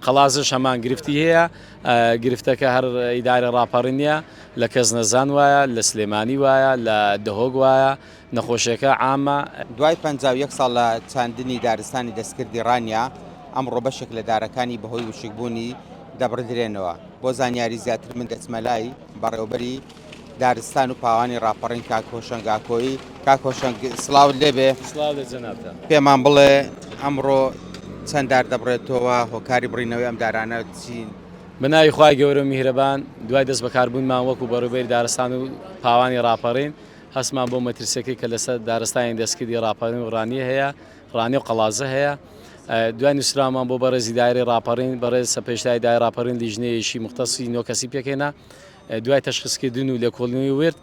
قەڵازش هەمان گرفتی هەیە، گرفتەکە هەر ئیدارەی ڕاپەڕین نییە، لە کەسنەزان وایە، لە سلێمانی وایە، لە دهۆک وایە، نەخۆشیەکە عامە. دوای 51 ساڵ لە چاندنی دارستانی دەستکردی ڕانیە، ئەمڕۆ بەشێک لە دارەکانی بەهۆی وشکبوونی دەبڕدرێنەوە. بۆ زانیاری زیاتر من دەچمە لای بەڕێوەبەری دارستان و پاوانی ڕاپەڕین کاک هۆشەنگ ئاکۆیی. کاک هۆشەنگ سڵاوت لێبێ. سڵاو لە جەنابتان. پێمان بڵێ ئەمڕۆ چەند دار دەبڕێتەوە، هۆکاری بڕینەوەی ئەم دارانە چین؟ بە ناوی خوای گەورە و میهرەبان، دوای دەست بەکاربوونمان وەکو بەڕێوبەری دارستان و پاوانی ڕاپەڕین، هەستمان بۆ مەترسیەکەی کە لەسەر دارستانی دەستکردی ڕاپەڕین و ڕانیە هەیە، ڕانیە و قەڵادزە هەیە، دوای نووسراومان بۆ بەڕێزی دایرەی ڕاپەڕین، بەڕێز سەرپەرشتیاری دایرەی ڕاپەڕین لیژنەیەکی موختەسی نۆ کەسی پێکهێنا، دوای تەشخیسکردن و لێکۆڵینەوەی ورد،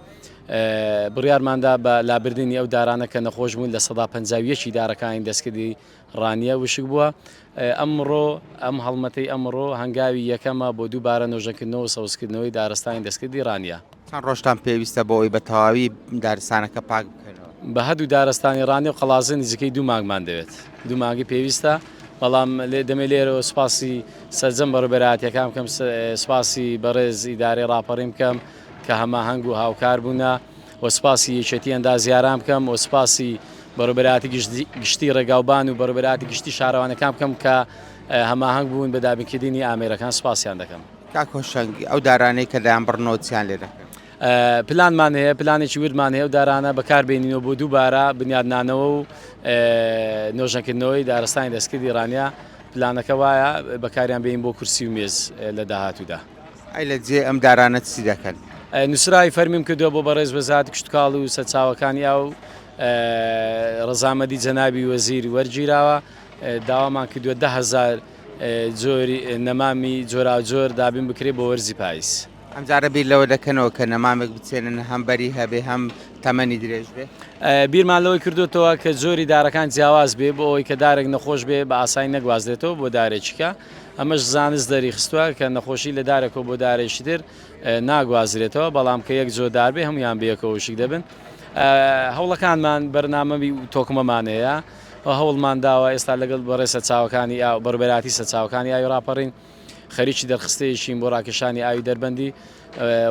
بڕیارماندا بە لابردنی ئەو دارانە کە نەخۆش بوون 51% ی دارەکانی دەستکردی ڕانیە وشک بووە. ئەمڕۆ ئەم هەڵمەتەی ئەمڕۆ هەنگاوی یەکەمە بۆ دووبارە نۆژەنکردنەوە و سەوزکردنەوەی دارستانی دەستکردی ڕانیە. چەند ڕۆژتان پێویستە بۆ ئەوەی بە تەواوی دارستانەکە پاک بکەنەوە؟ بە هەردوو دارستانی ڕانیە و قەڵادزێ نزیکەی دوو مانگمان دەوێت. دوو مانگی پێویستە، بەڵام دەمێ لێرەوە سوپاسی سەرجەم بەڕێوەبەرایەتییەکان بکەم، سوپاسی بەڕێز ئیدارەی ڕاپەڕین بکەم کە هەماهەنگ و هاوکار بوونە و سوپاسی یەکێتی ئەندازیاران بکەم و سوپاسی بەڕێوەبەرایەتی گشتی ڕێگاوبان و بەڕێوەبەرایەتی گشتی شارەوانەکان بکەم کە هەماهەنگ بوون بە دابینکردنی ئامێرەکان سوپاسیان دەکەم. کاک هۆشەنگ ئەو دارانەی کە دەیانبڕنەوە چیان لێ دەکەن؟ پلانمان هەیە، پلانێکی وردمان هەیە ئەو دارانە بەکار بێنینەوە بۆ دووبارە بنیادنانەوە و نۆژەنکردنەوەی دارستانی دەستکردی ڕانیە، پلانەکە وایە بەکاریان بێنین بۆ کورسی و مێز لە داهاتوودا. ئەی لە جێ ئەم دارانە چی دەکەن؟ نووسراوی فەرمیم کردووە بۆ بەڕێز وەزارەتی کشتوکاڵ و سەرچاوەکانی ئاو، ڕەزامەندی جەنابی وەزیر وەرگیراوە، داوامان کردووە 10,000 جۆری نەمامی جۆراوجۆر دابین بکرێت بۆ وەرزی پایز. ئەمجارە بیر لەوە دەکەنەوە کە نەمامێک بچێنن هەم بەری هەبێ هەم تەمەنی درێژ بێ؟ بیرمان لەوەی کردوتەوە کە جۆری دارەکان جیاواز بێ بۆ ئەوەی کە دارێک نەخۆش بێ بە ئاسانی نەگوازرێتەوە بۆ دارێکیکە ئەمەش زانست دەری خستووە کە نەخۆشی لە دارێکەوە بۆ دارێکی تر ناگوازرێتەوە بەڵام کە یەک جۆر دار بێ هەمویان بەیەکەوە وشک دەبن هەوڵەکانمان بەرنامەی تۆکمەمان هەیە و هەوڵمان داوە ئێستا لەگەڵ بەڕێز سەرچاوەکانی ئاو بەڕێوەبەرایەتی سەرچاوەکانی ئاوی ڕاپەڕین خەریکی دەرخستەیەکین بۆ ڕاکێشانی ئاوی دەربەندی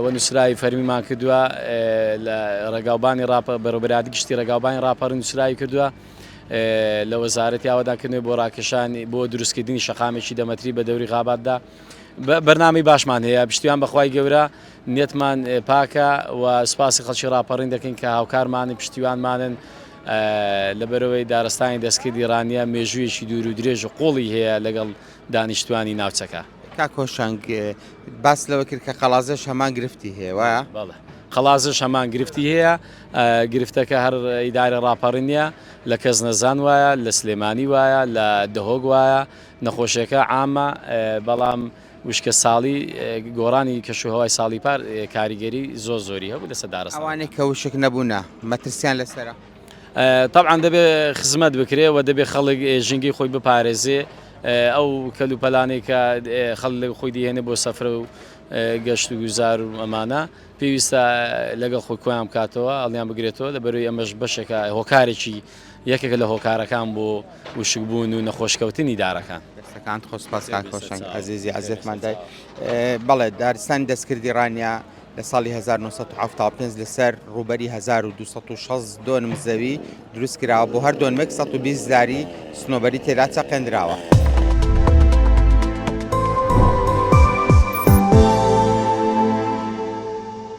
و نووسراوی فەرمیمان کردووە لە ڕێگاوبانی ڕاپە بەڕێوەبەرایەتی گشتی ڕێگاوبانی ڕاپەڕین نووسراوی کردووە لە وەزارەتی ئاوەدانکردنەوەی بۆ ڕاکێشانی بۆ دروستکردنی شەقامێکی دەمەتری بە دەوری غاباتدا بەرنامەی باشمان هەیە پشتیوان بەخوای گەورە نیەتمان پاکە و سوپاسی خەڵکی ڕاپەڕین دەکەین کە هاوکارمانن پشتیوانمانن لەبەرەوەی دارستانی دەستکردی ڕانیە مێژوویەکی دوور و درێژ و قوڵی هەیە لەگەڵ دانیشتوانی ناوچەکە. کاک هۆشەنگ باس لەوە کرد کە قەڵازەش هەمان گرفتی هەیە وایە؟ بەڵێ قەڵازەش هەمان گرفتی هەیە گرفتەکە هەر ئیدارە ڕاپەڕین نییە لە کەس نەزان وایە لە سلێمانی وایە لە دهۆک وایە نەخۆشیەکە عامە بەڵام وشکە ساڵی گۆڕانی کەشوهەوای ساڵی پار کاریگەری زۆر زۆری هەبوو لەسەر دارستان. ئەوانەی کە وشک نەبوونە مەترسیان لەسەرە؟ تەبعەن دەبێ خزمەت بکرێ و دەبێ خەڵک ژینگەی خۆی بپارێزێ ئەو کەلوپەلانەی کە خەڵک لەگەڵ خۆی دیهێنێ بۆ سەفرە و گەشت و گوزار و ئەمانە پێویستە لەگەڵ خۆی کۆیان بکاتەوە هەڵیان بگرێتەوە لەبەرەوەی ئەمەش بەشێکە هۆکارێکی یەکێکە لە هۆکارەکان بۆ وشکبوون و نەخۆشکەوتنی دارەکان. دەستەکانت خۆش سپاس کاک هۆشەنگ ئەزیزی عەزێتمان دای. بەڵێ دارستانی دەستکردی ڕانیە لە ساڵی 1975 لەسەر ڕووبەری 1260 دۆنم زەوی دروست کراوە بۆ هەر دۆنمێک 120 داری سنۆبەری تێدا چەقێندراوە.